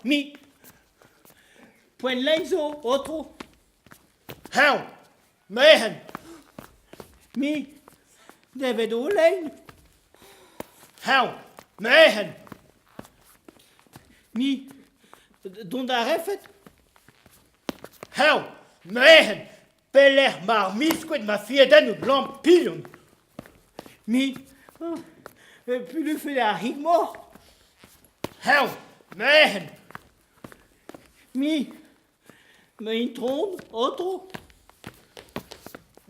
Mi. Poent lein zo, aotrou. Heñv, mehen. Mi. Devet o lein. Heñv, mehen. Mi. Dont a refet? Heñv, mehen. Pelec'h 'ma ar miskoed ma fiedennoù lampilhon? Mi. Pulufet ar c'hig-moc'h? Heñv, mehen. Mi. Ma itron, aotrou?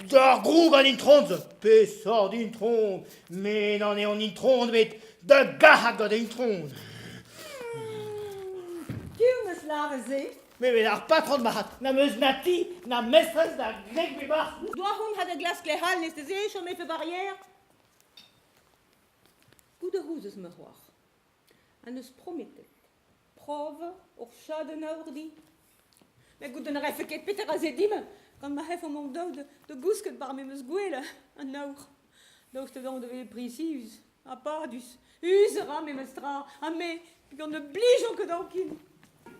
D'ar groug an itron-se. Pesort itron? Me n'en eo an itron ebet. Da gac'hat gant an itron. Piv 'neus lâret se? Me met ar patron marc'had, n'am eus na ti, na mestrez, na greg me barzh. Doa hon ha da glask lec'h all nes se chom efe barrière. Goût a c'houzoz ma c'hoar. Ha n'eus prometet. Prov ur chadenn aour din. Met goût ne rafe ket petra se dimp gant ma c'hef omp daou da gousket war memes gwele an aour. Daoust hag-eñ da vezañ prisius ha padus. Uz a ra memes tra ha me gant ne blijan ket anken.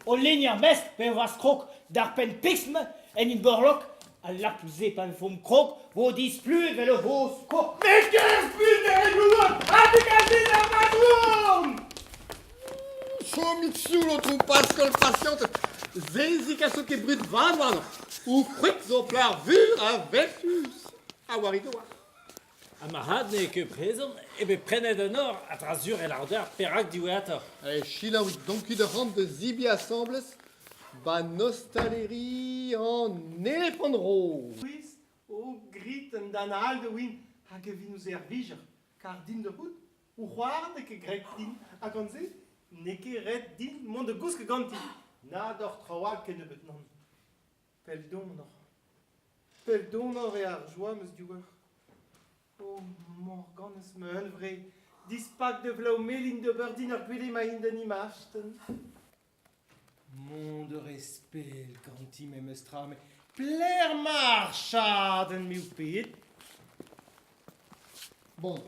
O lenniñ ar mestr pe war krog d'ar penn piksm en imborlok al lapoù-se pa vefomp krog vo displuet 'vel ur c'hozh kog. Met kerzh buan er louarn ha degasit ar madouarn! Chomit sioul, aotrou Pascal Patientet. Sezik a zo ket brud vat warnoc'h. Ho kwreg zo plac'h vur ha vertuzus. Ha war he douar. Ha marc'had n'eo ket prezant eo bet prenet an nor a-dra-sur e lâr deoc'h perak diwezhatoc'h. Allez, selaouit donc ket ac'hann da zebriñ asambles 'ba 'n ostaleri an Elefant Roz. C'hwiz o grit un den all da win hag e vin ho servijer kar din da c'hoût o c'hoar n'eo ket graet din ha gant se n'eo ket ret din mont da gousket ganti na d'oc'h traoù all kennebeut nann. Pell donoc'h. Pell donoc'h eo ar joa 'm eus diouer. O Morganez ma hunvre, dispak da vlev melin d'ober din ur gwele ma int en imaj-tenn. Mont a rez pell ganti memes tra, met pelec'h 'ma ar chadenn m'eo pet? Bon,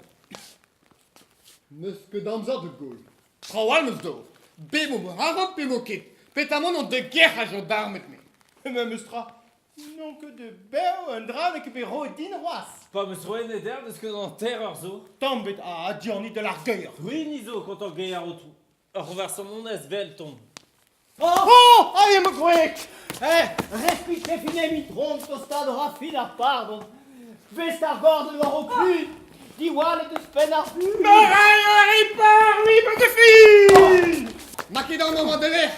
n'eus ket amzer da goll. Traoù all 'meus d'ober. Bet 'mo arc'hant pe 'mo ket. Petamant on da gerc'hat jañdarmed-me. Memes tra, n'on ket de bev un dra n'eo ket bet roet din c'hoazh. Pa 'meus roet e derv n'eus ket an hanter-eur zo. Tamm bet ha diornit da largeur. C'hwi ni zo kontañ geier aotrou. Ur c'hoñversonez 'velton. Oh! Aze emañ gwreg! Eh, respit finem itron tostaat a ra fin ar pardon. Vest ar gordenn war ho klud, diwallet eus penn ar bud. Ma ket amañ ma delec'h!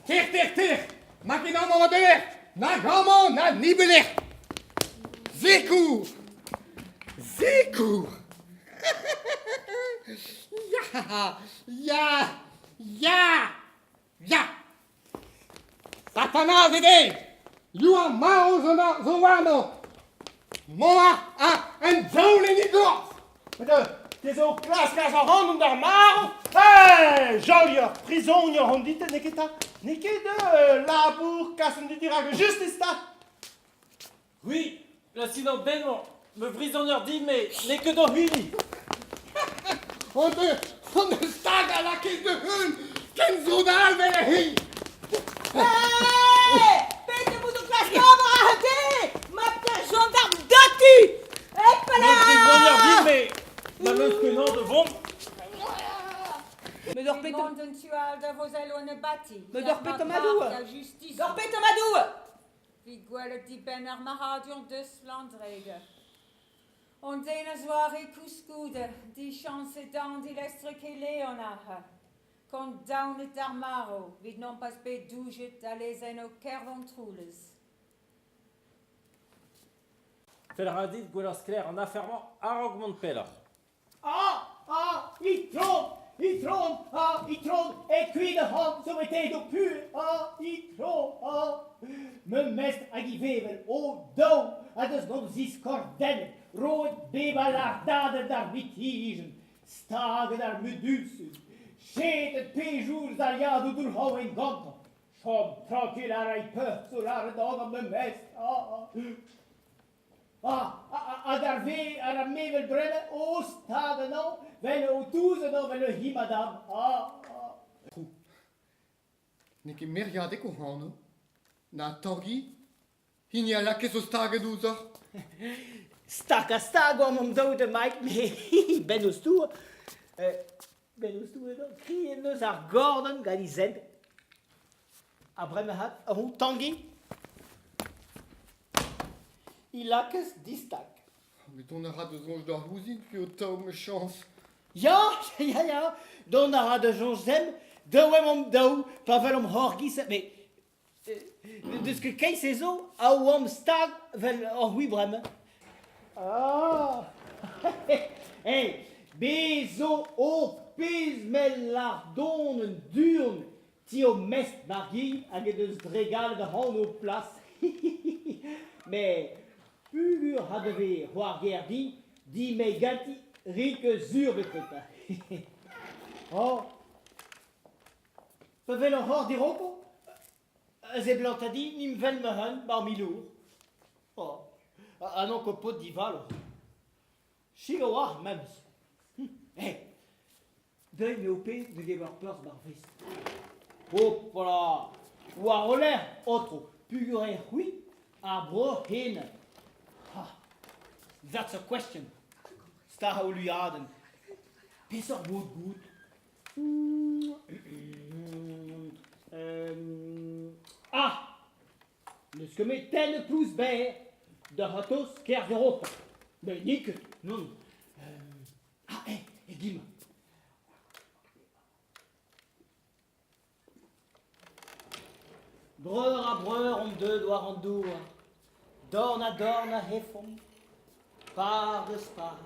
Ter, ter, ter! Ma ket amañ ma delec'h! Nag amañ na nibelec'h! Sekour! Sekour! Ya! Ya! Ya! Ya! Satanaz eo dezhi! Youan marv zo zo warnañ! Mont a a en daol en e gorf! Met te zo klask ar ac'hanon d'ar marv? Hey! Jolier, prizonier on dit, n'eo ket 'ta? N'eo ket labour kas an dud dirak justis 'ta? Oui, l'accident den-mañ, me brizonier din-me, n'eo ket hoc'h hini. On eus, on eus stag a lakaet da heul ken zo da all vel hi. Hey! Pet e vout o klask ober aze? Ma gendarme datu! Hep Me brizonier din-me, ma 'meus ket naon da vont. Me dor pet Mont en tu all da Vozello en abati. Me dor pet amadou. Dor pet amadou. Vit gwelet dibenn ar marc'hadur deus Landreger. Hon den a zoare koulskoude, dichañs e dan dilestr Keleon ac'h. Kondaonet d'ar marv 'vit nompas bet doujet da lezennoù Kervontroulez. Fell a ra dit gwelout sklaer an afer-mañ a-raok mont pelloc'h. Ah! Ah! Itron! Itron! Ah! Itron! E kuit ac'hann zo bet ho puhez! Ah! Itron! Ah! Ma mestr hag e vevel, o daou, a deus gant ziskordennet, roet bep a lardadenn d'ar mitizien, staget ar mudusus, chetet pejouz d'ar yadoù doulc'haouenn gantañ. Chom tranquil a ray peuc'h zo lâret gant ma mestr. Ah! Hag ar ve ar ar mevel bremañ o stad anezhañ 'vel o touz anezhañ 'vel ur c'hi madame. Ah, ah. N'eo ket Meriadeg hoc'h anv, na Tangi, hini a lakaez o staget ouzhoc'h. Stag ha stag oamp hon daou da Mike, met bennozh tour. Bennozh tour edo, kriet en deus ar gordenn gant he zent. Ha bremañ avat, hon Tangi, he lakaas distag. Met dont a ra da soñj deoc'h ouzhin p'eo tav ma chañs. Ya, ya, ya, dont a ra da soñj demp, daou omp daou, pa welomp hor giz, met N'eus ket keit-se zo a oamp stag 'vel hor c'hwi bremañ. Ah Hey, bez zo ho pezh mell lardonenn du-hont ti ho mestr Margil hag he deus dregalet ac'hann ho plas. Met pugur ha da vez c'hoar-gaer din, dimeiñ ganti rik sur bepred. Oh Pa wel an c'horr diroko, a seblant din n'im wel ma-un bar milour. Oh, ha n'on ket paotr divalo. Chik a-walc'h memes. Eh, deuet eo pezh da gemer perzh bar fest. Hopala, war ho lerc'h, aotrou, peogwir eo c'hwi ar breur henañ. Ha, that's a question. Star a luiadenn. Peseurt mod goût Ah! N'eus ket met tennet plouz berr da c'hortoz kerzh Europa. Met n'eo ket, nann. Ah, eh, e-giz Breur ha breur omp deuet war an douar, dorn ha dorn a hefomp, par deus par.